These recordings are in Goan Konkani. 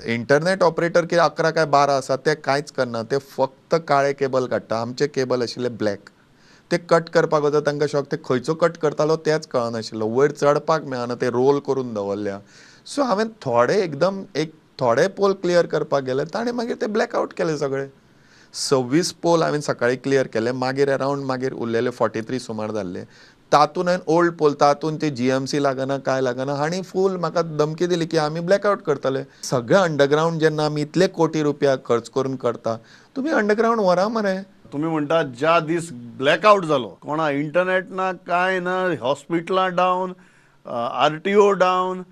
इंटरनेट ऑपरेटर कितें 11 काय 12 आसा ते कांयच करना, ते फक्त काळे केबल काडटा. आमचे केबल आशिल्ले ब्लॅक, ते कट करपाक वता तांकां शॉक, ते खंयचो कट करतालो तेच कळनाशिल्लो, वयर चडपाक मेळना, ते रोल करून दवरल्या. सो हांवें थोडे एकदम एक थोडे पोल क्लियर करपाक गेले, ताणें मागीर ते ब्लॅकआवट केले सगळे. 26 पोल हांवें सकाळी क्लियर केले, मागीर अरावंड मागीर उरलेले 43 सुमार जाल्ले. तातूंत हांवें ओल्ड पोल, तातूंत ते GMC लागना काय लागना, हांणी फूल म्हाका धमकी दिली की आमी ब्लॅकआवट करतले. सगळे अंडरग्रावंड जेन्ना आमी इतले कोटी रुपया खर्च करून करता, तुमी अंडरग्रावंड व्हरा मरे. तुमी म्हणटा ज्या दीस ब्लॅकआवट जालो, कोणा इंटरनेट ना काय ना, हॉस्पिटलां down, RTO down,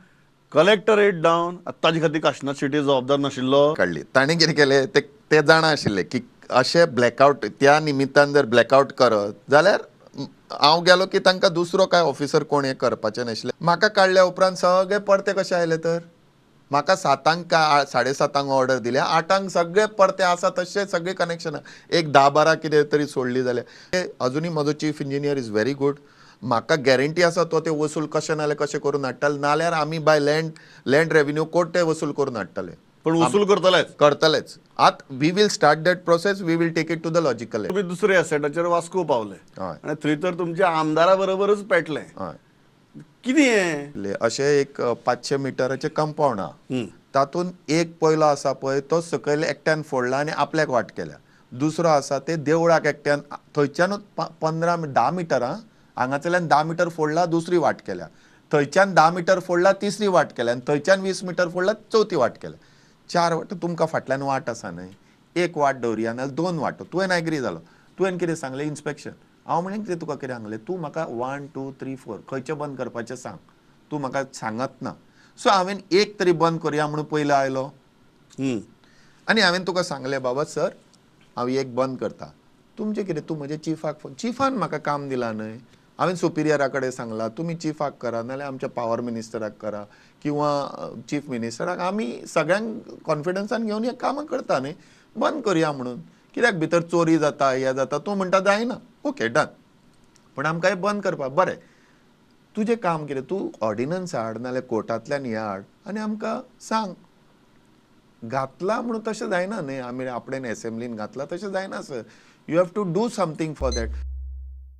collectorate down, ताजे खातीर काशिनाथ शेट्टी जबाबदार नाशिल्लो? काडली. ताणें कितें केलें ते जाणा आशिल्ले की अशें ब्लॅकआवट त्या निमित्तान जर ब्लॅकआवट करत जाल्यार हांव गेलो की तांकां दुसरो काय ऑफिसर कोण हें करपाचें नाशिल्लें. म्हाका काडल्या उपरांत सगळे परते कशे आयले तर म्हाका 7 काय 7:30 ऑर्डर दिल्या, 8 सगळे परते आसा तशे सगळे कनेक्शनां, एक 10-12 कितें तरी सोडली जाल्यार. अजुनूय म्हजो chief engineer is very good, म्हाका गॅरंटी आसा तो ते वसूल कशें नाल्यार कशें करून हाडटले, नाल्यार आमी बाय लँड रेवेन्यू कोर्ट ते वसूल करून हाडटले. पण वसूल करतलेच, करतलेच. आत we will start that process, we will take it to the logical. तुमी दुसरे एसेटाचेर वास्को पावले आनी थंय तर तुमच्या आमदारा बरोबरच पेटले. कितें अशें एक 500 मिटराचें कंपावंड आहा, तातूंत एक पयलो आसा पळय तो सकयल एकट्यान फोडला आनी आपल्याक वाट केल्या, दुसरो आसा ते देवळाक एकट्यान थंयच्यानूच 10 मिटरां हांगासरल्यान 10 मिटर फोडला, दुसरी वाट केल्या, थंयच्यान 10 मिटर फोडला, तिसरी वाट केल्या, आनी थंयच्यान 20 मिटर फोडला, चवथी वाट केल्या. 4 वाट तुमकां फाटल्यान वाट आसा न्हय, एक वाट दवरया नाल्यार 2 वाटो. तुवें एग्री जालो, तुवें कितें सांगलें इन्स्पेक्शन, हांव म्हणलें कितें तुका कितें सांगलें, तूं म्हाका 1 2 3 4 खंयचें बंद करपाचें सांग, तूं म्हाका सांगत ना. सो हांवें एक तरी बंद करुया म्हणून पयलो आयलो आनी हांवें तुका सांगलें बाबा सर हांव एक बंद करता, तुमचें कितें, तूं म्हज्या चिफाक फोन, चिफान म्हाका काम दिलां न्हय, हांवें सुपिरियरा कडेन सांगलां तुमी चिफाक करा नाल्यार आमच्या पावर मिनिस्टराक करा किंवा चीफ मिनिस्टराक, आमी सगळ्यांक कॉन्फिडन्सान घेवन हें कामां करता न्हय, बंद करुया म्हणून. कित्याक भितर चोरी जाता हें जाता, तूं म्हणटा जायना, ओके डन, पण आमकां हें बंद करपाक बरें. तुजें काम कितें, तूं ऑर्डिनन्स हाड नाल्यार कोर्टांतल्यान हें हाड आनी आमकां सांग. घातलां म्हणून तशें जायना न्हय, आमी आपणें एसेंब्लीन घातलां तशें जायना sir, you have to do something for that.